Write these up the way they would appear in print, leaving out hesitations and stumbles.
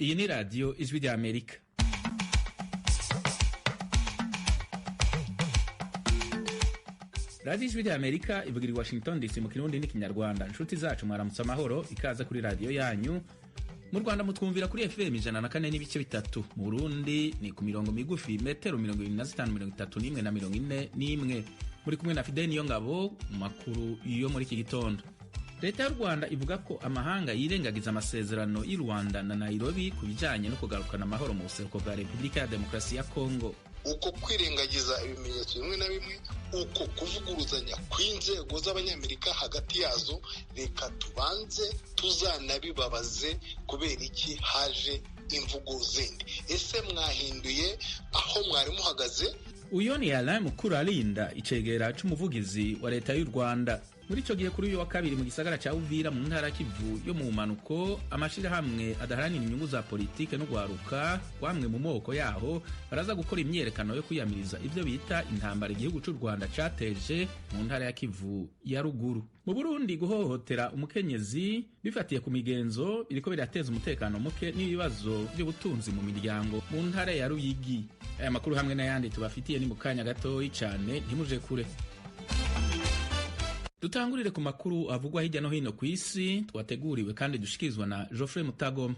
Iyi ni radiyo Ijwi ry'Amerika. Radiyo Ijwi ry'Amerika ivugira i Washington DC mu Kirundi n'Ikinyarwanda. Inshuti zacu, mwaramutse amahoro, ikaze kuri radiyo yanyu. Mu Rwanda mutwumvira kuri FM 104.3, mu Burundi ni ku mirongo migufi metero 75, 31 na 41. Muri kumwe na Fidel Niyongabo mu makuru yo muri iki gitondo. Leta y'u Rwanda ivuga ko amahanga yirengagiza amasezerano y'u Rwanda na Nairobi ku bijanye no kugarukana amahoro mu buseruko bwa Repubulika ya Demokarasi ya Kongo. Uko kwirengagiza ibimenyetso bimwe na bimwe, uko kuvuguruzanya kw'inzego z'Abanyamerika hagati yazo, reka tubanze tuzanabibabaze kubera iki haje imvugo zindi. Ese mwahinduye aho mwari muhagaze? Uyo ni Alain Mukurarinda, icegera c'umuvugizi wa leta y'u Rwanda. Muri ico gihe, kuri uyu wa kabiri, mu gisagara ca Uvira mu ntara Kivu yo mu bumanuko, amashirahamwe adaharanira inyungu za politike n'ugwaruka rwamwe mu moko yaho baraza gukora imyiyerekano yo kwiyamiriza ivyo bita intambara igihugu c'u Rwanda cateje mu ntara ya Kivu ya ruguru. Mu Burundi, guhohotera umukenyezi bifatiye ku migenzo biriko birateza umutekano muke n'ibibazo by'ubutunzi mu miryango mu ntara ya Ruyigi. Aya makuru hamwe n'ayandi tubafitiye ni mu kanya gatoyi cane, ntimuje kure. Dutangurire ku makuru avugwa hirya no hino ku isi twateguriwe kandi dushikirizwa na Geoffrey Mutagoma.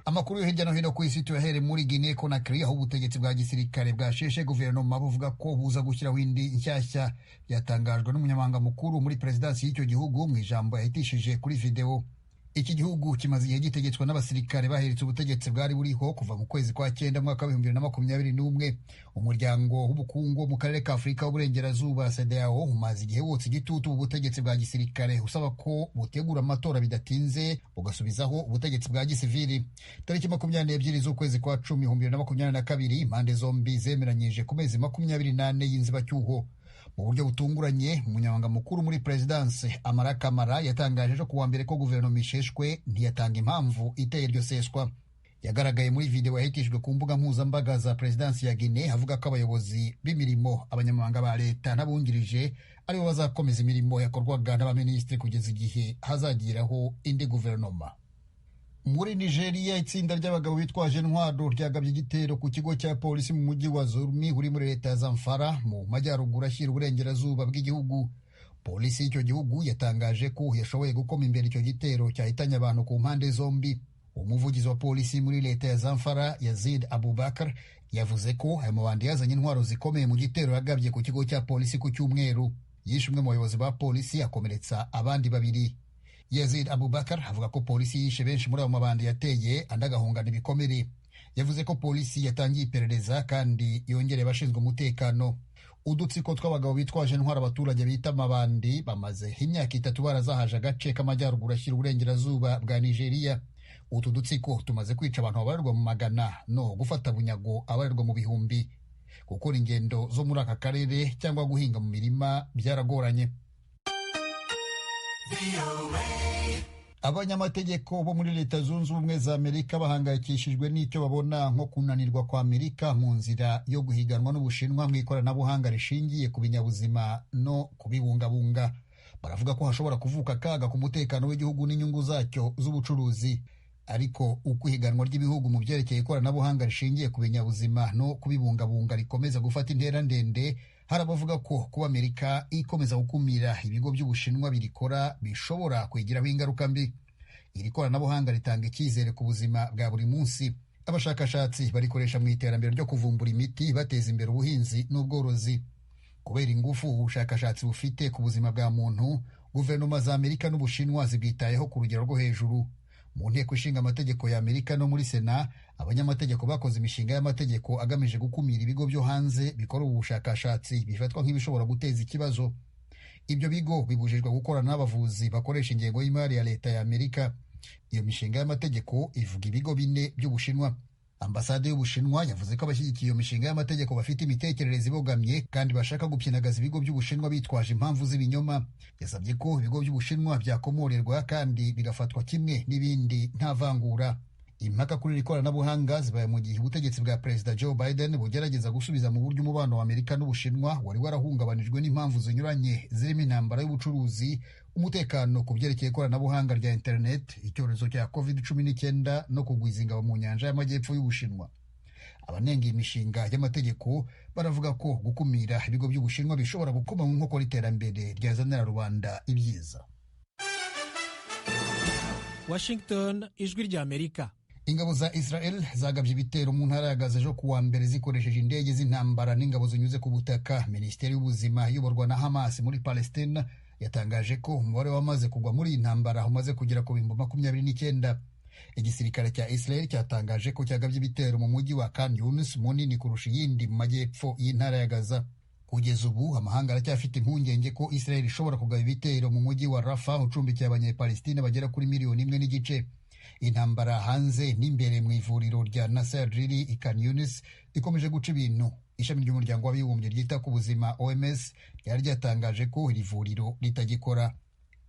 Amakuru yo hirya no hino ku isi tuyahere muri Guinea Conakry, aho ubutegetsi bwa gisirikare bwasheshe guverinoma buvuga ko buza gushyiraho indi nshyashya. Byatangajwe n'umunyamabanga mukuru muri perezidansi y'icyo gihugu mu ijambo yahitishije kuri videwo. Iki gihugu kimaze igihe gitegetswe n'abasirikare baheretse ubutegetsi bwari buriho kuva mu kwezi kwa cyenda mwaka w'2021. Umuryango w'ubukungu mu karere ka Afurika w'Uburengerazuba, CEDEAO, umaze igihe wotsa igitutu ubu butegetsi bwa gisirikare, usaba ko butegura amatora bidatinze bugasubizaho ubutegetsi bwa gisivili. Tariki 22 z'ukwezi kwa cumi 2022, impande zombi zemeranyije ku mezi 24 y'inzibacyuho. Mu buryo butunguranye, umunyamabanga mukuru muri perezidanse Amara Kamara yatangaje ejo kuwa mbere ko guverinoma isheshwe, ntiyatanga impamvu iteye iryo seswa. Yagaragaye muri videwo yahitishijwe ku mbuga mpuzambaga za perezidansi ya Guinea avuga ko abayobozi b'imirimo, abanyamabanga ba leta n'abungirije aribo bazakomeza imirimo yakorwaga n'abaminisitiri kugeza igihe hazagiraho indi guverinoma. Muri Nigeria, itsinda ry'abagabo bitwaje intwaro ryagabye igitero ku kigo cya polisi mu mujyi wa Zurmi uri muri leta ya Zamfara mu majyaruguru ashyira uburengerazuba bw'igihugu. Polisi y'icyo gihugu yatangaje ko yashoboye gukoma imbere icyo gitero cyahitanye abantu ku mpande zombi. Umuvugizi wa polisi muri leta ya Zamfara, Yazid Abubakar, yavuze ko ayo mabandi yazanye intwaro zikomeye mu gitero yagabye ku kigo cya polisi ku cyumweru. Yishe umwe mu bayobozi ba polisi, akomeretsa abandi babiri. Yazid Abubakar avuga ko polisi yishe benshi muri ayo mabandi yateye, andi agahungana ibikomere. Yavuze ko polisi yatangiye iperereza kandi yongereye abashinzwe umutekano. Udutsiko tw'abagabo bitwaje intwaro abaturage bita amabandi bamaze imyaka 3 barazahaje agace k'amajyaruguru ashyira uburengerazuba bwa Nigeria. Utu dutsiko tumaze kwica abantu babarirwa mu magana no gufata bunyago abarirwa mu bihumbi. Gukora ingendo zo muri aka karere cyangwa guhinga mu mirima byaragoranye. Abanyamategeko bo muri Leta Zunze Ubumwe za Amerika bahangayikishijwe n'icyo babona nko kunanirwa kwa Amerika mu nzira yo guhiganwa n'Ubushinwa mu ikoranabuhanga rishingiye ku binyabuzima no kubibungabunga. Baravuga ko hashobora kuvuka akaga ku mutekano w'igihugu n'inyungu zacyo z'ubucuruzi. Ariko uko ihiganwa ry'ibihugu mu byerekeye ikoranabuhanga rishingiye ku binyabuzima no kubibungabunga rikomeza gufata intera ndende, hari abavuga ko kuba Amerika ikomeza gukumira ibigo by'Ubushinwa birikora bishobora kwigiraho ingaruka mbi. Iri koranabuhanga ritanga icyizere ku buzima bwa buri munsi. Abashakashatsi barikoresha mu iterambere ryo kuvumbura imiti, bateza imbere ubuhinzi n'ubworozi. Kubera ingufu ubushakashatsi bufite ku buzima bwa muntu, guverinoma za Amerika n'Ubushinwa zibwitayeho ku rugero rwo hejuru. Mu nteko ishinga amategeko ya Amerika no muri Sena, abanyamategeko bakoze imishinga y'amategeko agamije gukumira ibigo byo hanze bikora ubu bushakashatsi bifatwa nk'ibishobora guteza ikibazo. Ibyo bigo bibujijwe gukorana n'abavuzi bakoresha ingengo y'imari ya leta ya Amerika. Iyo mishinga y'amategeko ivuga ibigo bine by'Ubushinwa. Ambasade y'Ubushinwa yavuze ko abashyigikiye iyo mishinga y'amategeko bafite imitekerereze ibogamye kandi bashaka gupyinagaza ibigo by'Ubushinwa bitwaje impamvu z'ibinyoma. Yasabye ko ibigo by'Ubushinwa byakomorerwa kandi bigafatwa kimwe n'ibindi nta vangura. Impaka kuri iri koranabuhanga zibaye mu gihe ubutegetsi bwa Perezida Joe Biden bugerageza gusubiza mu buryo umubano wa Amerika n'Ubushinwa wari warahungabanijwe n'impamvu zinyuranye zirimo intambara y'ubucuruzi, umutekano ku byerekeye ikoranabuhanga rya interineti, icyorezo cya COVID-19 no kugwiza ingabo mu nyanja y'amajyepfo y'Ubushinwa. Abanenga iyi mishinga y'amategeko baravuga ko gukumira ibigo by'Ubushinwa bishobora gukoma mu nkokora iterambere ryazanira rubanda ibyiza. Washington, Ijwi ry'Amerika. Ingabo za Israel zagabye ibitero mu ntara ya Gaza ejo kuwa mbere zikoresheje indege z'intambara n'ingabo zinyuze ku butaka. Minisiteri y'ubuzima iyoborwa na Hamas muri Palestine yatangaje ko umubare wamaze kugwa muri iyi ntambara umaze kugera ku 29,000. Igisirikare cya Israel cyatangaje ko cyagabye ibitero mu mujyi wa Khan Yunis, munini kurusha iyindi mu majyepfo y'intara ya Gaza. Kugeza ubu amahanga aracyafite impungenge ko Israel ishobora kugaba ibitero mu mujyi wa Rafah ucumbikiye Abanyepalestine bagera kuri 1.5 miliyoni. Intambara hanze n'imbere mu ivuriro rya Nasser riri i Khan Yunis ikomeje guca ibintu. Ishami ry'umuryango w'abibumbye ryita ku buzima OMS ryari ryatangaje ko iri vuriro ritagikora.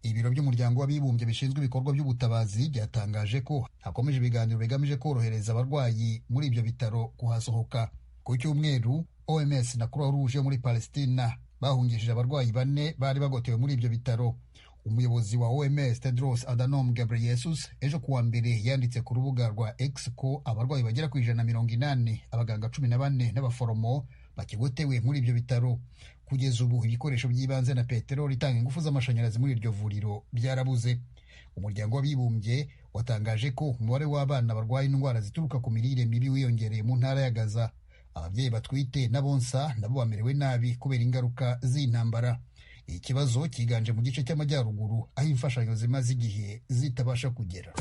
Ibiro by'umuryango w'abibumbye bishinzwe ibikorwa by'ubutabazi byatangaje ko hakomeje ibiganiro bigamije korohereza abarwayi muri ibyo bitaro kuhasohoka. Ku cyumweru, OMS na Croix Rouge yo muri Palestina bahungishije abarwayi 4 bari bagotewe muri ibyo bitaro. Umuyobozi wa OMS Tedros Adhanom Ghebreyesus ejo kuwa mbere yanditse ku rubuga rwa X ko abarwayi bagera ku 180, abaganga 14 n'abaforomo bakigotewe muri ibyo bitaro. Kugeza ubu ibikoresho by'ibanze na peteroli itanga ingufu z'amashanyarazi muri iryo vuriro byarabuze. Umuryango w'abibumbye watangaje ko umubare w'abana barwaye indwara zituruka ku mirire mibi wiyongereye mu ntara ya Gaza. Ababyeyi batwite n'abonsa nabo bamerewe nabi kubera ingaruka z'intambara. Ikibazo cyiganje mu gice cy'amajyaruguru aho imfashanyo zimaze igihe zitabasha kugera.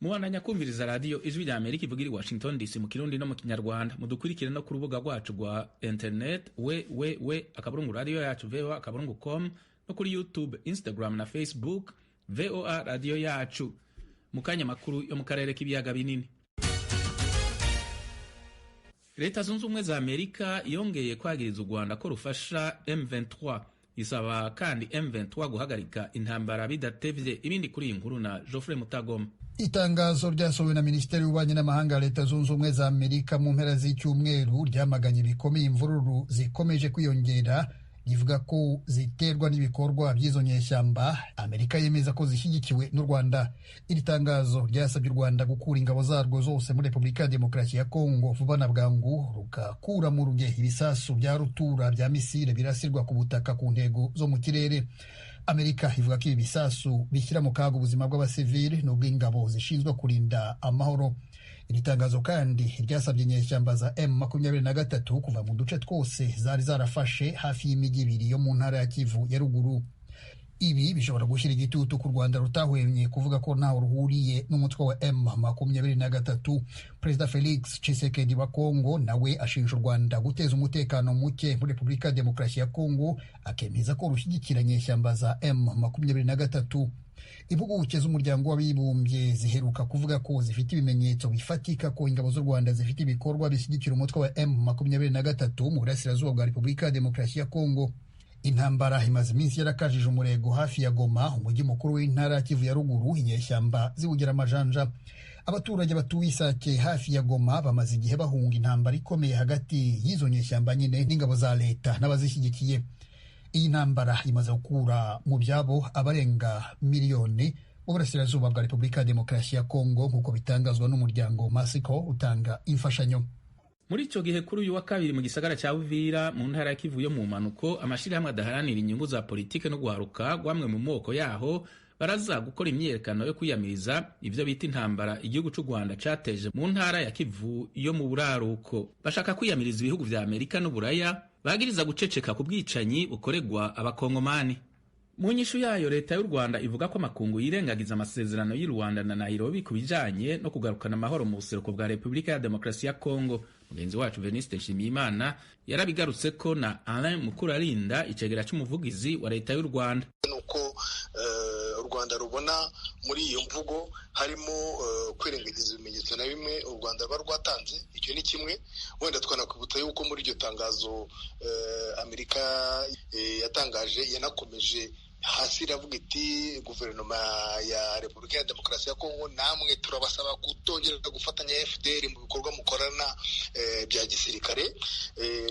Mubandanya kumviriza radiyo Ijwi rya Amerika ivuga iri Washington DC mu Kirundi no mu Kinyarwanda. Mudukurikire no ku rubuga rwacu rwa internet www akaburungu radiyo yacu voa akaburungu com, no kuri YouTube, Instagram na Facebook VOA radiyo yacu. Mu kanya makuru yo mu karere k'ibiyaga binini. Leta zunze ubumwe za Amerika yongeye kwagiriza u Rwanda ko rufasha M23, isaba kandi M23 guhagarika intambara bidatevye. Ibindi kuri iyi nkuru na Geoffrey Mutagoma. Itangazo ryasohowe na Minisiteri y'Ububanyi n'Amahanga ya Leta Zunze Ubumwe za Amerika mu mpera z'icyumweru ryamaganye bikomeye imvururu zikomeje kwiyongera, rivuga ko ziterwa n'ibikorwa by'izo nyeshyamba Amerika yemeza ko zishyigikiwe n'u Rwanda. Iri tangazo ryasabye u Rwanda gukura ingabo zarwo zose muri Repubulika ya Demokarasi ya Kongo vuba na bwangu, rugakura mu ruge ibisasu bya rutura bya misile birasirwa ku butaka ku ntego zo mu kirere. Amerika ivuga ko ibi bisasu bishyira mu kaga ubuzima bw'abasivili n'ubw'ingabo zishinzwe kurinda amahoro. Iri tangazo kandi ryasabye inyeshyamba za M23 kuva mu duce twose zari zarafashe hafi y'imijyi ibiri yo mu ntara ya Kivu ya ruguru. Ibi bishobora gushyira igitutu ku Rwanda rutahwemye kuvuga ko ntaho ruhuriye n'umutwe wa M23. Perezida Felix Tshisekedi wa Kongo nawe ashinja u Rwanda guteza umutekano muke muri Repubulika ya Demokarasi ya Kongo, akemeza ko rushyigikira inyeshyamba za M23. Impuguke z'umuryango w'abibumbye ziheruka kuvuga ko zifite ibimenyetso bifatika ko ingabo z'u Rwanda zifite ibikorwa bishyigikira umutwe wa M23 mu burasirazuba bwa Repubulika ya Demokarasi ya Kongo. Intambara imaze iminsi yarakajije umurego hafi ya Goma, umujyi mukuru w'intara ya Kivu ya ruguru, inyeshyamba ziwugira amajanja. Abaturage batuye Isake hafi ya Goma bamaze igihe bahunga intambara ikomeye hagati y'izo nyeshyamba nyine n'ingabo za leta n'abazishyigikiye. Iyi ntambara imaze gukura mu byabo abarenga miliyoni mu burasirazuba bwa Repubulika ya Demokarasi ya Kongo, nk'uko bitangazwa n'umuryango Masiko utanga imfashanyo. Muri ico gihe kuri uyu wa kabiri mu gisagara ca Uvira mu ntara ya Kivu yo mu mpanuko, amashirahamwe adaharanira inyungu za politike no guharuka gwamwe mu moko yaho baraza gukora imyiyerekano yo kwiyamiriza ivyo bita intambara igihugu c'u Rwanda cateje mu ntara ya Kivu yo mu buraruko. Bashaka kwiyamiriza ibihugu vya Amerika n'Uburaya bagiriza guceceka ku bwicanyi bukorerwa abakongomani. Mu nyishu yayo, leta y'u Rwanda ivuga ko amakungu yirengagiza amasezerano y'u Rwanda na Nairobi ku bijanye no kugarukana amahoro mu buseruko bwa Repubulika ya Demokarasi ya Kongo. Mugenzi wacu Veniste Nshimiyimana yarabigarutse ko na Alain Mukurarinda, icegera c'umuvugizi wa leta y'u Rwanda. Nuko u Rwanda rubona muri iyo mvugo harimo kwirengagiza ibimenyetso na bimwe u Rwanda ruba rwatanze. Icyo ni kimwe. Wenda twanakwibutsa yuko muri iryo tangazo Amerika yatangaje yanakomeje Hasi iravuga iti guverinoma ya Repubulika ya Demokarasi ya Kongo namwe turabasaba kutongera gufatanya FDR mu bikorwa mukorana bya gisirikare.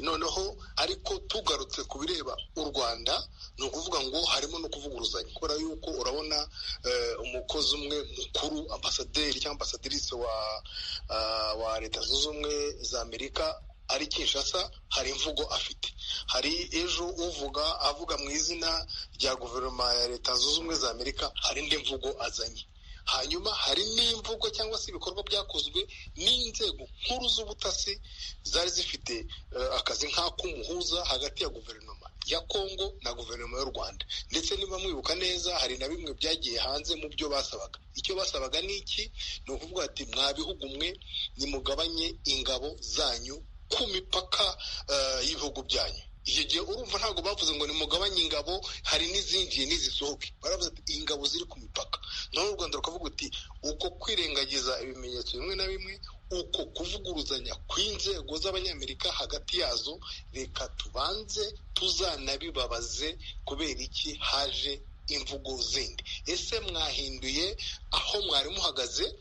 Noneho ariko tugarutse ku bireba u Rwanda, ni ukuvuga ngo harimo no kuvuguruzanya, kubera yuko urabona umukozi umwe mukuru, ambasaderi cyangwa ambasaderisi wa Leta Zunze Ubumwe za Amerika ari Kinshasa, hari imvugo afite. Hari ejo uvuga avuga mu izina rya guverinoma ya Leta Zunze Ubumwe za Amerika, hari indi mvugo azanye. Hanyuma hari n'imvugo cyangwa se ibikorwa byakozwe n'inzego nkuru z'ubutasi zari zifite akazi nk'ak'umuhuza hagati ya guverinoma ya Kongo na guverinoma y'u Rwanda. Ndetse niba mwibuka neza, hari na bimwe byagiye hanze mu byo basabaga. Icyo basabaga ni iki? Ni ukuvuga ati mwa bihugu mwe nimugabanye ingabo zanyu ku mipaka y'ibihugu byanyu. Icyo gihe urumva ntabwo bavuze ngo nimugabanye ingabo, hari n'izinjiye n'izisohoke, baravuze ati ingabo ziri ku mipaka. Noneho u Rwanda rukavuga uti uko kwirengagiza ibimenyetso bimwe na bimwe, uko kuvuguruzanya kw'inzego z'Abanyamerika hagati yazo, reka tubanze tuzanabibabaze kubera iki haje imvugo zindi. Ese mwahinduye aho mwari muhagaze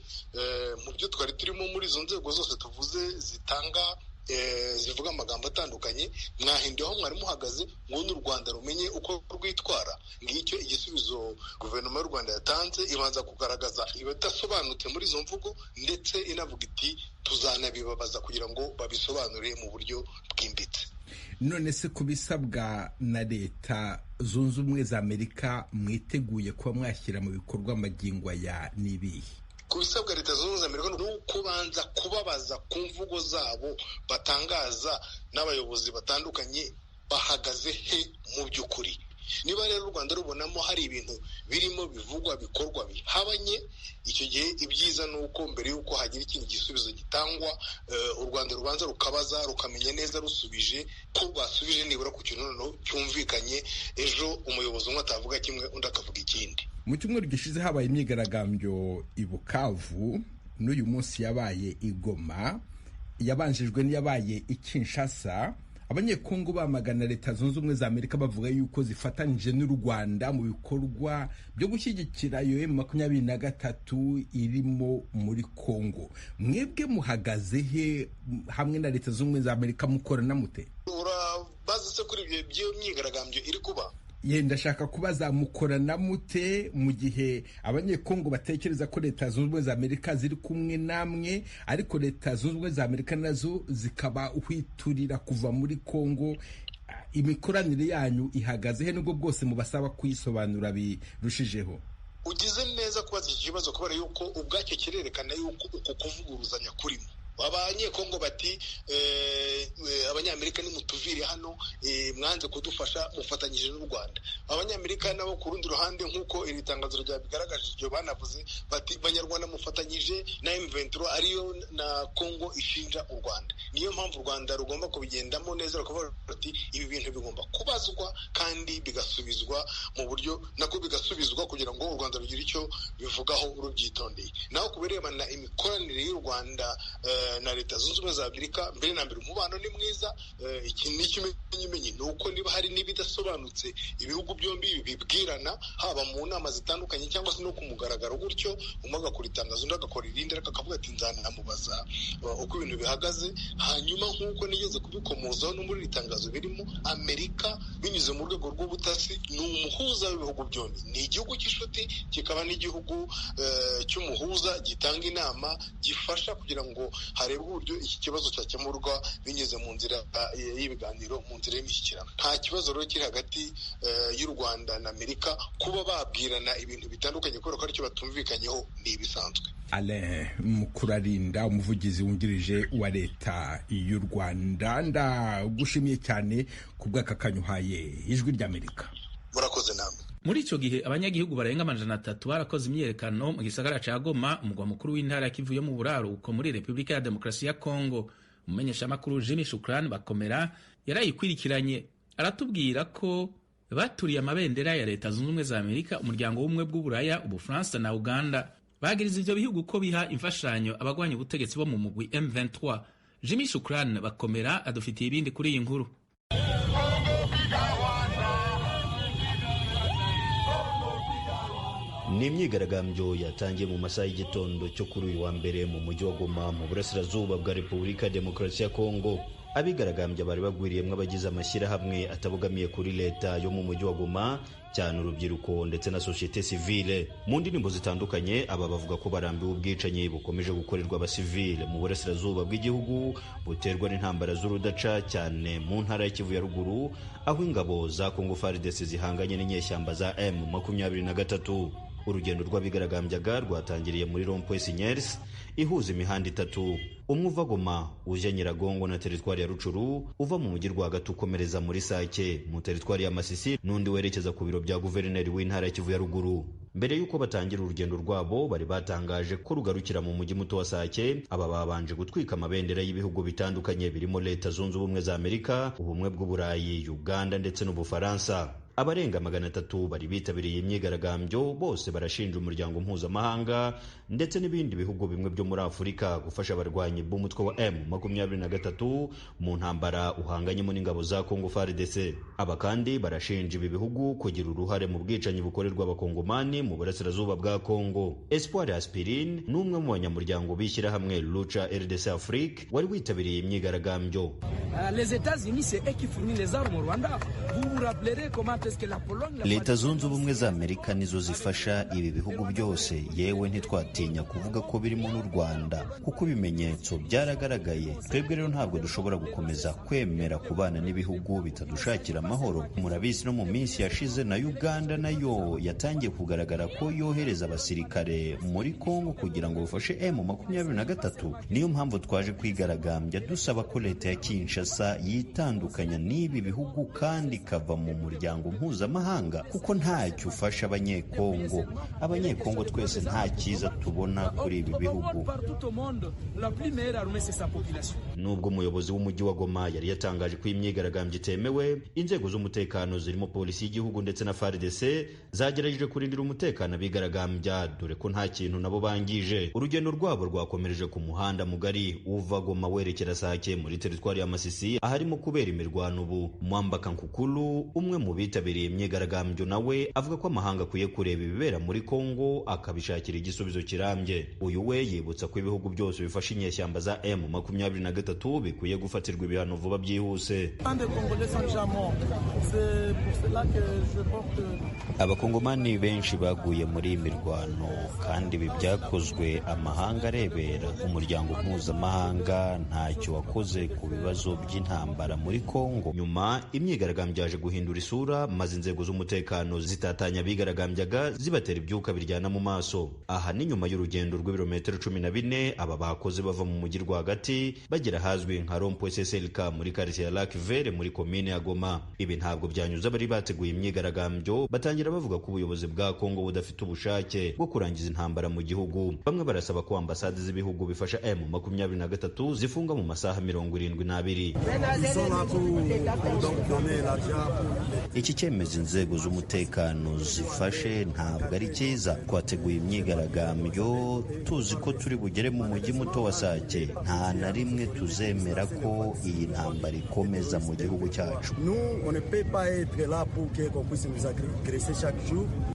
mu byo twari turimo muri izo nzego zose tuvuze zitanga zivuga amagambo atandukanye, mwahinduye aho mwari muhagaze ngo n'u Rwanda rumenye uko rwitwara? Ngicyo igisubizo guverinoma y'u Rwanda yatanze, ibanza kugaragaza ibidasobanutse muri izo mvugo, ndetse inavuga iti tuzanabibabaza kugira ngo babisobanure mu buryo bwimbitse. None se ku bisabwa na Leta Zunze Ubumwe za Amerika mwiteguye kuba mwashyira mu bikorwa amagingo ya n'ibihe? Ku bisabwa Leta Zunze Ubumwe za Amerika ni ukubanza kubabaza ku mvugo zabo batangaza n'abayobozi batandukanye bahagaze he mu by'ukuri. Niba rero u Rwanda rubonamo hari ibintu birimo bivugwa bikorwa bihabanye, icyo gihe ibyiza ni uko mbere y'uko hagira ikindi gisubizo gitangwa, u Rwanda rubanza rukabaza rukamenya neza rusubije ko rwasubije nibura ku kintu noneho cyumvikanye, ejo umuyobozi umwe atavuga kimwe undi akavuga ikindi. Mu cyumweru gishize habaye imyigaragambyo i Bukavu, n'uyu munsi yabaye i Goma, yabanjijwe n'iyabaye i Kinshasa. Abanyekongo bamagana Leta Zunze Ubumwe za Amerika bavuga yuko zifatanyije n'u Rwanda mu bikorwa byo gushyigikira iyo M23 irimo muri Kongo. Mwebwe muhagaze he hamwe na Leta Zunze Ubumwe za Amerika, mukorana mute? Urabaza se kuri ibyo by'iyo myigaragambyo iri kuba? Ye, ndashaka kubaza mukorana mute mu gihe Abanyekongo batekereza ko Leta Zunze Ubumwe za Amerika ziri kumwe namwe, ariko Leta Zunze Ubumwe za Amerika nazo zikaba uhwiturira kuva muri Kongo. Imikoranire yanyu ihagaze he nubwo bwose mubasaba kuyisobanura birushijeho? Ugize neza kubaza iki kibazo, kubera yuko ubwacyo kirerekana yuko uko kuvuguruzanya kurimo. Abanyekongo bati Abanyamerika nimutuvire hano, mwanze kudufasha mufatanyije n'u Rwanda. Abanyamerika nabo ku rundi ruhande, nk'uko iri tangazo ryabigaragaje, ibyo banavuze bati Banyarwanda mufatanyije na M23 ariyo na Kongo ishinja u Rwanda. Niyo mpamvu u Rwanda rugomba kubigendamo neza, rukavuga ruti ibi bintu bigomba kubazwa kandi bigasubizwa mu buryo nako bigasubizwa kugira ngo u Rwanda rugire icyo bivugaho rubyitondeye. Naho ku birebana imikoranire y'u Rwanda na Leta Zunze Ubumwe za Amerika, mbere na mbere umubano ni mwiza. Iki ni ikimenyimenyi ni uko niba hari n'ibidasobanutse ibihugu byombi bibwirana, haba mu nama zitandukanye cyangwa se no ku mugaragaro gutyo, umwe agakora itangazo undi agakora irindi, ariko akavuga ati nzanamubaza uko ibintu bihagaze. Hanyuma nk'uko nigeze kubikomozaho no muri iri tangazo birimo, Amerika binyuze mu rwego rw'ubutasi ni umuhuza w'ibihugu byombi, ni igihugu cy'inshuti kikaba n'igihugu cy'umuhuza gitanga inama, gifasha kugira ngo harebwe uburyo iki kibazo cyakemurwa binyuze mu nzira y'ibiganiro, mu nzira y'imishyikirano. Nta kibazo rero kiri hagati y'u Rwanda na Amerika kuba babwirana ibintu bitandukanye kubera ko aricyo batumvikanyeho, ni ibisanzwe. Alain Mukurarinda, umuvugizi wungirije wa Leta y'u Rwanda, ndagushimiye cyane ku bw'aka kanyuhaye Ijwi ry'Amerika. Murakoze namwe. Muri ico gihe abanyagihugu barenga 300 barakoze imyiyerekano mu gisagara ca Goma, umugwa mukuru w'intara ya Kivu yo mu buraruko muri Repubulika ya Demokarasi ya Kongo. Umumenyeshamakuru Jimmy Shukran Bakomera yarayikwirikiranye, aratubwira ko baturiye amabendera ya Leta Zunze Ubumwe za Amerika, Umuryango w'Ubumwe bw'Uburaya, Ubufaransa na Uganda. Bagiriza ivyo bihugu ko biha imfashanyo abagwanya ubutegetsi bo mu mugwi M23. Jimmy Shukran Bakomera adufitiye ibindi kuri iyi nkuru. Ni imyigaragambyo yatangiye mu masaha y'igitondo cyo kuri uyu wa mbere mu mujyi wa Goma mu burasirazuba bwa Repubulika ya Demokarasi ya Kongo. Abigaragambya bari bagwiriyemo abagize amashyirahamwe atabogamiye kuri leta yo mu mujyi wa Goma, cyane urubyiruko ndetse na sosiyete sivile. Mu ndirimbo zitandukanye aba bavuga ko barambiwe ubwicanyi bukomeje gukorerwa abasivile mu burasirazuba bw'igihugu, buterwa n'intambara z'urudaca, cyane mu ntara ya Kivu ya ruguru, aho ingabo za Congo FARDC zihanganye n'inyeshyamba za M23. Urugendo rw'abigaragambyaga rwatangiriye muri Rond-Point Signers ihuza imihanda itatu, umwe uva Goma ujya Nyiragongo na teritwari ya Rucuru, uva mu mujyi rwagati ukomereza muri Sake mu teritwari ya Masisi, n'undi werekeza ku biro bya guverineri w'intara ya Kivu ya ruguru. Mbere y'uko batangira urugendo rwabo bari batangaje ko rugarukira mu mujyi muto wa Sake. Aba babanje gutwika amabendera y'ibihugu bitandukanye birimo Leta Zunze Ubumwe za Amerika, Ubumwe bw'Uburayi, Uganda ndetse n'Ubufaransa. Abarenga 300 bari bitabiriye imyigaragambyo bose barashinja umuryango mpuzamahanga ndetse n'ibindi bihugu bimwe byo muri Afurika gufasha abarwanyi b'umutwe wa M23 mu ntambara uhanganyemo n'ingabo za Congo FARDC. Aba kandi barashinja ibi bihugu kugira uruhare mu bwicanyi bukorerwa abakongomani mu burasirazuba bwa Congo. Espoir Aspirine ni umwe mu banyamuryango b'ishyirahamwe Lucha RDC Afrique wari witabiriye imyigaragambyo. Leta Zunze Ubumwe za Amerika nizo zifasha ibi bihugu byose, yewe ntitwatinya kuvuga ko birimo n'u Rwanda kuko ibimenyetso byaragaragaye. Twebwe rero ntabwo dushobora gukomeza kwemera kubana n'ibihugu bitadushakira amahoro. Murabizi no mu minsi yashize na Uganda nayo yatangiye kugaragara ko yohereza abasirikare muri Kongo kugira ngo bafashe M23. Niyo mpamvu twaje kwigaragambya dusaba ko leta ya Kinshasa yitandukanya n'ibi bihugu kandi ikava mu muryango mpuzamahanga, kuko ntacyo ufasha Abanyekongo. Abanyekongo twese nta cyiza tubona kuri ibi bihugu. Nubwo umuyobozi w'umujyi wa Goma yari yatangaje ko imyigaragambyo itemewe, inzego z'umutekano zirimo polisi y'igihugu ndetse na FARDC zagerageje kurindira umutekano abigaragambya, dore ko nta kintu nabo bangije. Urugendo rwabo rwakomereje ku muhanda mugari uva Goma werekera Sake muri teritwari ya Masisi aharimo kubera imirwano ubu. Mwambaka Nkukulu, umwe mu bitabiriye imyigaragambyo, nawe avuga ko amahanga akwiye kureba ibibera muri Kongo akabishakira igisubizo kirambye. Uyu we yibutsa ko ibihugu byose bifasha inyeshyamba za M23 bikwiye gufatirwa ibihano vuba byihuse. Abakongomani benshi baguye muri iyi mirwano kandi ibi byakozwe amahanga arebera. Umuryango mpuzamahanga ntacyo wakoze ku bibazo by'intambara muri Kongo. Nyuma imyigaragambyo yaje guhindura isura, maze inzego z'umutekano zitatanya abigaragambyaga zibatera ibyuka biryana mu maso. Aha ni nyuma y'urugendo rw'ibirometero 14 aba bakoze bava mu mujyi rwagati bagera ahazwi nka Rond-Point SSLK muri quartier ya Lac Vert muri komine ya Goma. Ibi ntabwo byanyuze abari bateguye imyigaragambyo, batangira bavuga ko ubuyobozi bwa Kongo budafite ubushake bwo kurangiza intambara mu gihugu. Bamwe barasaba ko ambasade z'ibihugu bifasha M23 zifunga mu masaha 72. Iki cyemezo inzego z'umutekano zifashe ntabwo ari cyiza. Twateguye imyigaragambyo tuzi ko turi bugere mu mujyi muto wa Sake. Nta na rimwe tuzemera ko iyi ntambara ikomeza mu gihugu cyacu.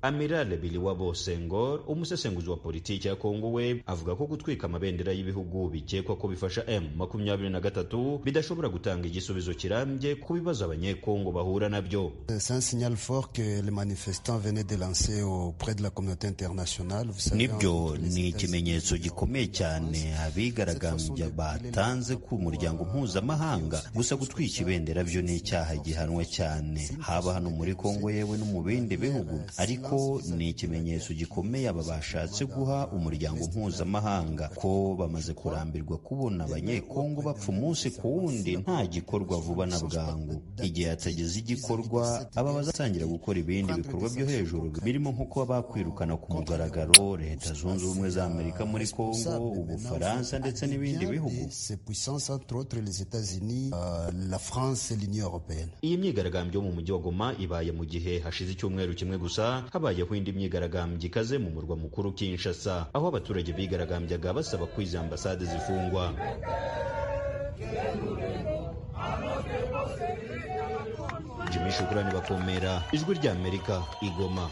Amiral Biliwabo Senghor, umusesenguzi wa politiki ya Kongo, we avuga ko gutwika amabendera y'ibihugu bikekwa ko bifasha M23 bidashobora gutanga igisubizo kirambye ku bibazo abanyekongo bahura nabyo. C'est un signal fort que les manifestants venaient de lancer auprès de la communauté internationale. Nibyo ni ikimenyetso gikomeye cyane abigaragambya batanze ku muryango mpuzamahanga. Gusa gutwika ibendera byo ni icyaha gihanwa cyane, haba hano muri Kongo yewe no mu bindi bihugu, ariko ni ikimenyetso gikomeye aba bashatse guha umuryango mpuzamahanga ko bamaze kurambirwa kubona abanyekongo bapfa umunsi ku wundi nta gikorwa vuba na bwangu. Igihe hatageze igikorwa, aba bazatangira gukora ibindi bikorwa byo hejuru birimo nko kuba bakwirukana ku mugaragaro Leta Zunze Ubumwe za Amerika muri Kongo, Ubufaransa ndetse n'ibindi bihugu. Iyi myigaragambyo mu mujyi wa Goma ibaye mu gihe hashize icyumweru kimwe gusa habayeho indi myigaragambyo ikaze mu murwa mukuru Kinshasa, aho abaturage bigaragambyaga basaba ko izi ambasade zifungwa. Jimmy Shukrani Bakomera, Ijwi ry'Amerika, Igoma.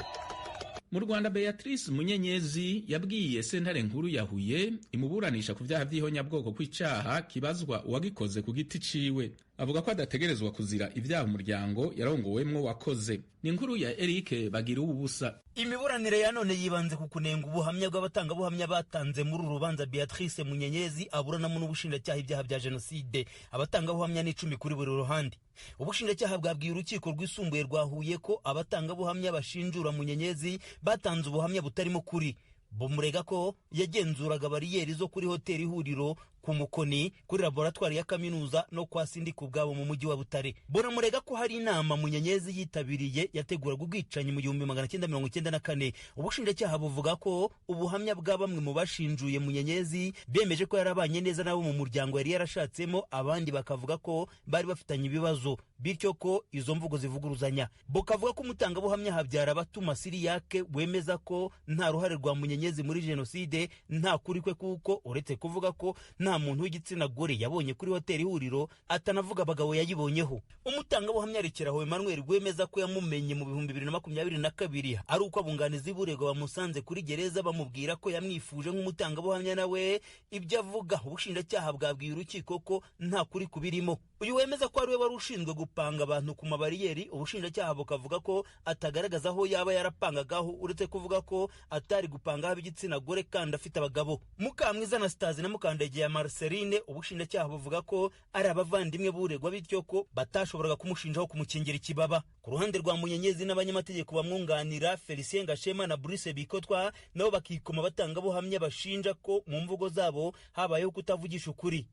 Mu Rwanda, Beatrice Munyenyezi yabwiye sentare nkuru ya Huye imuburanisha ku vyaha vy'ihonyabwoko kw'icaha kibazwa uwagikoze ku giti ciwe. Avuga ko adategerezwa kuzira ibyaha umuryango yarongowemwo wakoze. Ni inkuru ya Eric Bagira ubusa. Imiburanire ya none yibanze ku kunenga ubuhamya bw'abatangabuhamya batanze muri uru rubanza Beatrice Munyenyezi aburanamo n'ubushinjacyaha ibyaha bya jenoside. Abatangabuhamya ni 10 kuri buri ruhande. Ubushinjacyaha bwabwiye urukiko rwisumbuye rwa Huye ko abatangabuhamya bashinjura Munyenyezi batanze ubuhamya butarimo kuri. Bumurega ko yagenzuraga bariyeri zo kuri hoteli Ihuriro ku Mukoni, kuri laboratwari ya kaminuza no kwa Sindika ubwabo mu mujyi wa Butare. Bonamurega ko hari inama Munyenyezi yitabiriye yateguraga ubwicanyi mu 1994. Ubushinjacyaha buvuga ko ubuhamya bwa bamwe mu bashinjuye Munyenyezi bemeje ko yarabanye neza nabo mu muryango yari yarashatsemo, abandi bakavuga ko bari bafitanye ibibazo, bityo ko izo mvugo zivuguruzanya. Bukavuga ko umutangabuhamya Habyara Batuma Siriyake wemeza ko nta ruhare rwa Munyenyezi muri jenoside nta kuri kwe, kuko uretse kuvuga ko nta muntu w'igitsina gore yabonye kuri hoteli Ihuriro, atanavuga abagabo yayibonyeho. Umutangabuhamya Rekeraho Emmanuel wemeza ko yamumenye mu 2022 ari uko abunganizi b'uregwa bamusanze kuri gereza bamubwira ko yamwifuje nk'umutangabuhamya, nawe ibyo avuga ubushinjacyaha bwabwiye urukiko ko nta kuri kubirimo. Uyu wemeza ko ari we wari ushinzwe gupanga abantu ku mabariyeri, ubushinjacyaha bukavuga ko atagaragaza aho yaba yarapangagaho, uretse kuvuga ko atari gupanga ab'igitsina gore kandi afite abagabo. Mukamwiza Anastase na Mukandagiye Marceline, ubushinjacyaha buvuga ko ari abavandimwe b'uregwa, bityo ko batashoboraga kumushinjaho kumukingira ikibaba. Ku ruhande rwa Munyenyezi n'abanyamategeko bamwunganira Felicien Gashema na Bruce Bikotwa, nabo bakikoma abatangabuhamya bashinja ko mu mvugo zabo habayeho kutavugisha ukuri.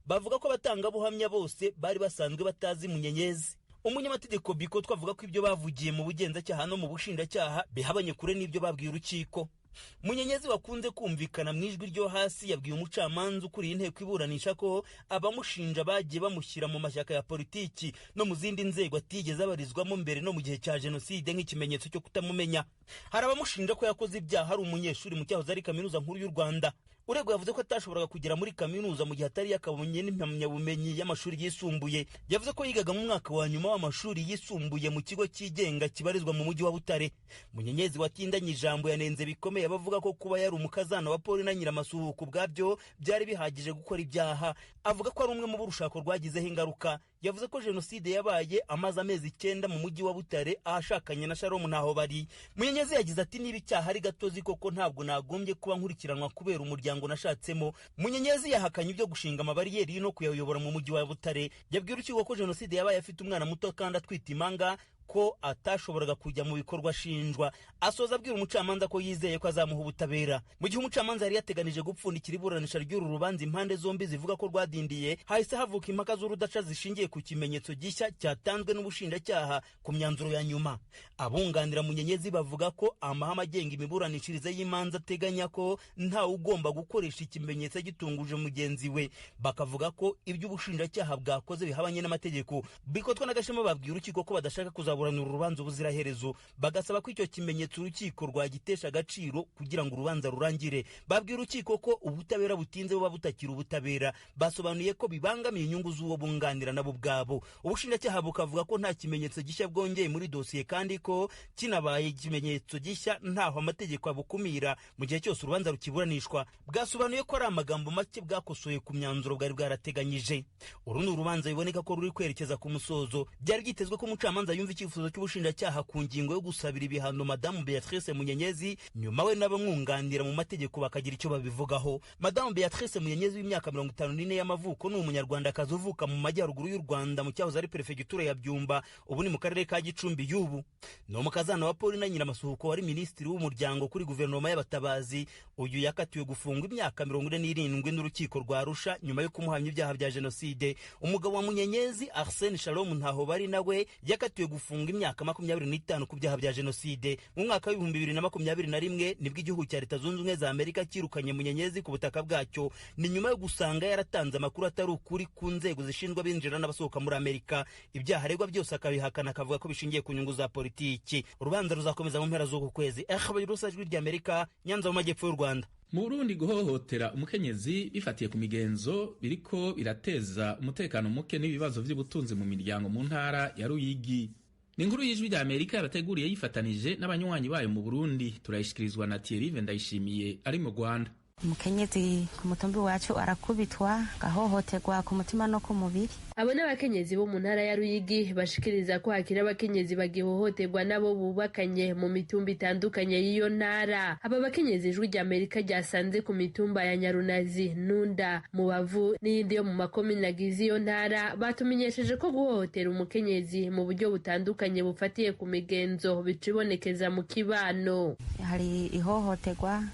Bavuga ko abatangabuhamya bose bari basanzwe batazi Munyenyezi. Umunyamategeko Bikotwa avuga ko ibyo bavugiye mu bugenzacyaha no mu bushinjacyaha bihabanye kure n'ibyo babwiye urukiko. Munyenyezi wakunze kumvikana mu ijwi ryo hasi yabwiye umucamanza ukuriye inteko iburanisha ko abamushinja bagiye bamushyira mu mashyaka ya politiki no mu zindi nzego atigeze abarizwamo mbere no mu gihe cya jenoside nk'ikimenyetso cyo kutamumenya. Hari abamushinja ko yakoze ibyaha ari umunyeshuri mu cyahoze ari kaminuza nkuru y'u Rwanda. Uregwa yavuze ko atashoboraga kugera muri kaminuza mu gihe atari yakabonye n'impamyabumenyi y'amashuri yisumbuye. Yavuze ko yigaga mu mwaka wa nyuma w'amashuri yisumbuye mu kigo cyigenga kibarizwa mu mujyi wa Butare. Munyenyezi watindanye ijambo yanenze bikomeye abavuga ko kuba yari umukazana wa Paul na Nyiramasuhuko ubwabyo byari bihagije gukora ibyaha. Avuga ko ari umwe mu burushako rwagizeho ingaruka. Yavuze ko jenoside yabaye amaze amezi 9 mu mujyi wa Butare ahashakanye na Shalom ntaho bari. Munyenyezi yagize ati niba icyaha ari gatozi koko ntabwo nagombye kuba nkurikiranwa kubera umuryango nashatsemo. Munyenyezi yahakanye ibyo gushinga amabariyeri no kuyayobora mu mujyi wa Butare. Yabwiye urukiko ko jenoside yabaye afite umwana muto kandi atwite impanga, ko atashoboraga kujya mu bikorwa ashinjwa. Asoza abwira umucamanza ko yizeye ko azamuha ubutabera. Mu gihe umucamanza yari yateganije gupfundikira iburanisha ry'uru rubanza, impande zombi zivuga ko rwadindiye, hahise havuka impaka z'urudaca zishingiye ku kimenyetso gishya cyatanzwe n'ubushinjacyaha ku myanzuro ya nyuma. Abunganira Munyenyezi bavuga ko amahame agenga imiburanishirize y'imanza ateganya ko ntawe ugomba gukoresha ikimenyetso gitunguje mugenzi we. Bakavuga ko ibyo ubushinjacyaha bwakoze bihabanye n'amategeko. Bikotwa na Gashema babwiye urukiko ko badashaka kuzaburanira urubanza ubuziraherezo, bagasaba ko icyo kimenyetso urukiko rwagitesha agaciro kugira ngo urubanza rurangire. Babwiye urukiko ko ubutabera butinze buba butakira ubutabera. Basobanuye ko bibangamiye inyungu z'uwo bunganira nabo ubwabo. Ubushinjacyaha bukavuga ko nta kimenyetso gishya bwongeye muri dosiye, kandi ko kinabaye ikimenyetso gishya ntaho amategeko abukumira mu gihe cyose urubanza rukiburanishwa. Bwasobanuye ko ari amagambo make bwakosoye ku myanzuro bwari bwarateganyije. Uru ni urubanza biboneka ko ruri kwerekeza ku musozo. Byari byitezwe ko umucamanza yumva icyifuzo cy'ubushinjacyaha ku ngingo yo gusabira ibihano Madamu Beatrice Munyenyezi, nyuma we n'abamwunganira mu mategeko bakagira icyo babivugaho. Madamu Beatrice Munyenyezi w'imyaka 54 y'amavuko ni umunyarwandakazi uvuka mu majyaruguru y'u Rwanda mu cyahoze ari perefegitura ya Byumba, ubu ni mu karere ka Gicumbi y'ubu. Ni umukazana wa Paul na Nyiramasuhuko wari minisitiri w'umuryango kuri guverinoma y'abatabazi. Uyu yakatiwe gufungwa imyaka 47 n'urukiko rwa Arusha nyuma yo kumuhamya ibyaha bya jenoside. Umugabo wa Munyenyezi Arsene Shalom ntaho bari nawe yakatiwe gufunga imyaka 25 ku byaha bya jenoside. Mu mwaka wa 2021 nibwo igihugu cya Leta Zunze Ubumwe za Amerika cyirukanye Munyenyezi ku butaka bwacyo. Ni nyuma yo gusanga yaratanze amakuru atari ukuri ku nzego zishinzwe abinjira n'abasohoka muri Amerika. Ibyaha aregwa byose akabihakana, akavuga ko bishingiye ku nyungu za politiki. Urubanza ruzakomeza mu mpera z'uku kwezi. Ijwi ry'Amerika, Nyanza mu majyepfo y'u Rwanda. Mu Burundi, guhohotera umukenyezi bifatiye ku migenzo biriko birateza umutekano muke n'ibibazo by'ubutunzi mu miryango mu ntara ya Ruyigi. Ni inkuru y'Ijwi rya Amerika yabateguriye yifatanije n'abanywanyi bayo mu Burundi. Turayishikirizwa na Thierry Ndayishimiye ari mu Rwanda. Umukenyezi ku mutumbi wacu arakubitwa, agahohoterwa ku mutima no ku mubiri. Abo n'abakenyezi bo mu ntara ya Ruyigi bashikiriza ko hakiri abakenyezi bagihohoterwa nabo bubakanye mu mitumba itandukanye y'iyo ntara. Aba bakenyezi Ijwi rya Amerika ryasanze ku mitumba ya Nyarunazi, Nunda, Mubavu n'iyindi yo mu makomine agize iyo ntara batumenyesheje ko guhohotera umukenyezi mu buryo butandukanye bufatiye ku migenzo bicibonekeza mu kibano. Hari ihohoterwa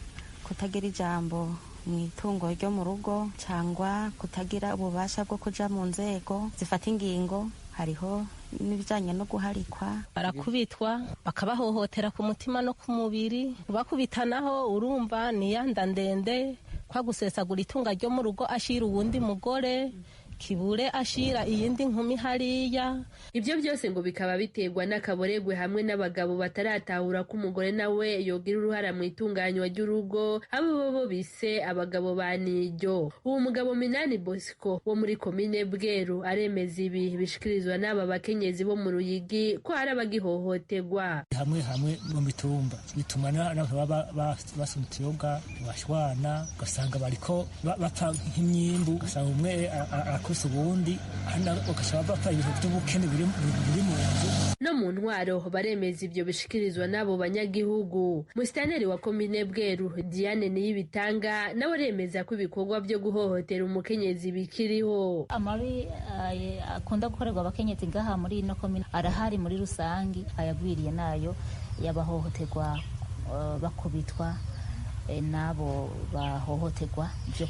kutagira ijambo mu itungo ryo mu rugo, cyangwa kutagira ububasha bwo kuja mu nzego zifata ingingo. Hariho n'ibijyanye no guharikwa. Barakubitwa, bakabahohotera ku mutima no ku mubiri. Bakubitanaho urumva ni yanda ndende kwa gusesagura itunga ryo mu rugo, ashira uwundi mugore kibure, ashira iyindi nkumi hariya. Ibyo byose ngo bikaba biterwa n'akaboregwe hamwe n'abagabo bataratahura ko umugore nawe yogira uruhara mu itunganywa ry'urugo, abo bo bise abagabo ba nijyo. Uwo mugabo Minani Bosco wo muri komine Bweru aremeza ibi bishikirizwa n'aba bakenyezi bo mu Ruyigi ko hari abagihohoterwa hamwe hamwe mu mitumba, bituma n'abantu baba basoma utuyoga bashwana, ugasanga bariko bapfa nk'imyimbu, ugasanga umwe arakubise ubundi, ugasanga bapfa ibintu by'ubukene biri mu nzu. No mu ntwaro baremeza ibyo bishikirizwa n'abo banyagihugu. Musitaneri wa komine Bweru Diane Niyibitanga nawe aremeza ko ibikorwa byo guhohotera umukenyezi bikiriho. Amabi akunda gukorerwa abakenyezi ngaha muri ino komine arahari muri rusangi, ayagwiriye nayo y'abahohoterwa bakubitwa n'abo bahohoterwa byo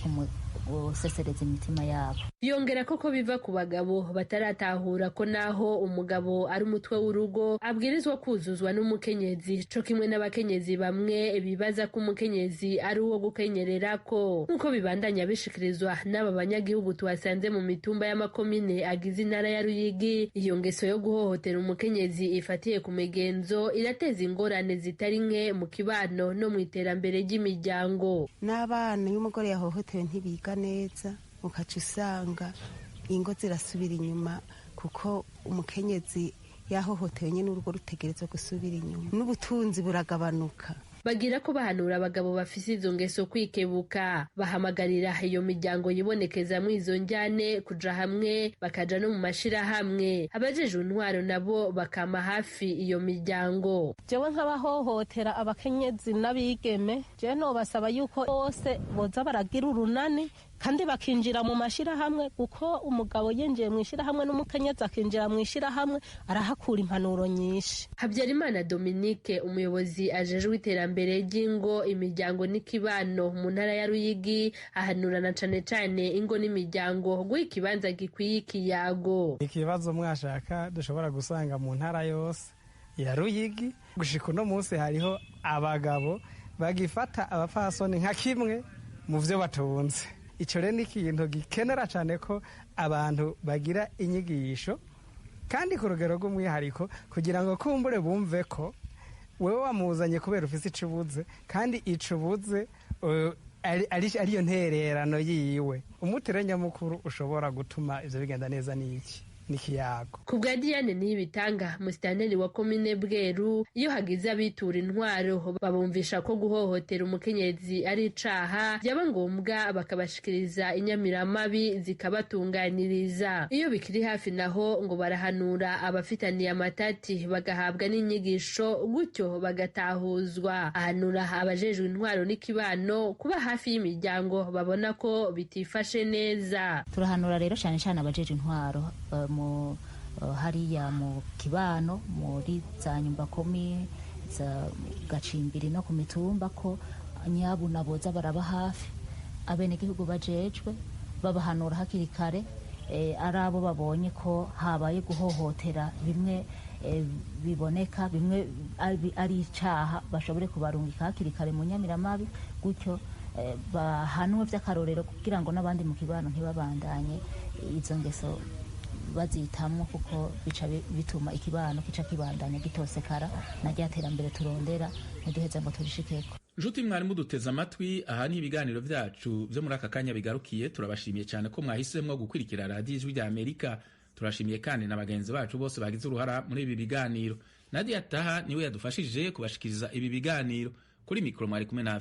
gusesereza imitima yabo. Yongera ko biva ku bagabo bataratahura ko naho umugabo ari umutwe w'urugo abwirizwa kuzuzwa n'umukenyezi, co kimwe n'abakenyezi bamwe bibaza ko umukenyezi ari uwo gukenyerera ko, nk'uko bibandanya bishikirizwa n'aba banyagihugu tuhasanze mu mitumba y'amakomine agize intara ya Ruyigi. Iyo ngeso yo guhohotera umukenyezi ifatiye ku migenzo irateza ingorane zitari nke mu kibano no mu iterambere ry'imiryango. N'abana iyo umugore yahohotewe ntibiga neza, ukaca usanga ingo zirasubira inyuma, kuko umukenyezi yahohotewe nyine urugo rutegerezwa gusubira inyuma, n'ubutunzi buragabanuka. Bagira ko bahanura abagabo bafise izo ngeso kwikebuka, bahamagarira iyo miryango yibonekezamwo izo njyane kuja hamwe, bakaja no mu mashirahamwe. Abajejwe intwaro nabo bakama hafi iyo miryango. Jewe nk'abahohotera abakenyezi n'abigeme, jewe nobasaba yuko bose boza baragira urunani kandi bakinjira mu mashirahamwe, kuko umugabo yinjiye mu ishirahamwe n'umukenyezi akinjira mu ishirahamwe arahakura impanuro nyinshi. Habyarimana Dominique, umuyobozi ajejwe iterambere ry'ingo, imiryango n'ikibano mu ntara ya Ruyigi, ahanurana cane cane ingo n'imiryango guha ikibanza gikwiye ikiyago. Ikibazo mwashaka dushobora gusanga mu ntara yose ya Ruyigi, gushika uno munsi hariho abagabo bagifata abapfasoni nka kimwe mu vyo batunze. Icyo rero ni ikintu gikenera cyane ko abantu bagira inyigisho kandi ku rugero rw'umwihariko, kugira ngo kumbure bumve ko wewe wamuzanye kubera ufise ico ubuze, kandi ico ubuze ariyo ntererano yiwe. Umutere nyamukuru ushobora gutuma ivyo bigenda neza ni iki? N'ikiyago. Ku bwa Diane Niyibitanga, musitaneri wa komine Bweru, iyo hagize abitura intwaro babumvisha ko guhohotera umukenyezi ari icaha, byaba ngombwa bakabashikiriza inyamiramabi zikabatunganiriza. Iyo bikiri hafi naho ngo barahanura abafitaniye amatati bagahabwa n'inyigisho, gutyo bagatahuzwa. Ahanura abajejwe intwaro n'ikibano kuba hafi y'imiryango babona ko bitifashe neza. Turahanura rero cyane cyane abajejwe intwaro mu hariya mu kibano, muri za nyumba komi za gacimbiri no ku mitumba, ko nyabuna boza baraba hafi abenegihugu bajejwe, babahanura hakiri kare, ari abo babonye ko habaye guhohotera bimwe biboneka bimwe ari icaha, bashobore kubarungika hakiri kare mu nyamiramabi, gutyo bahanwe vy'akarorero, kugira ngo n'abandi mu kibano ntibabandanye izo ngeso bazitamwo, kuko bica bituma ikibano kica kibandanya gitosekara na rya terambere turondera ntiduheze ngo turishikeko. Nshuti mwari muduteze amatwi, aha ni ibiganiro vyacu vyo muri aka kanya bigarukiye. Turabashimiye cyane ko mwahisemwo gukurikira Radiyo Ijwi rya Amerika. Turashimiye kandi na bagenzi bacu bose bagize uruhara muri ibi biganiro. Nadia Taha niwe yadufashije kubashikiriza ibi biganiro. Kuri mikoro mwari kumwe na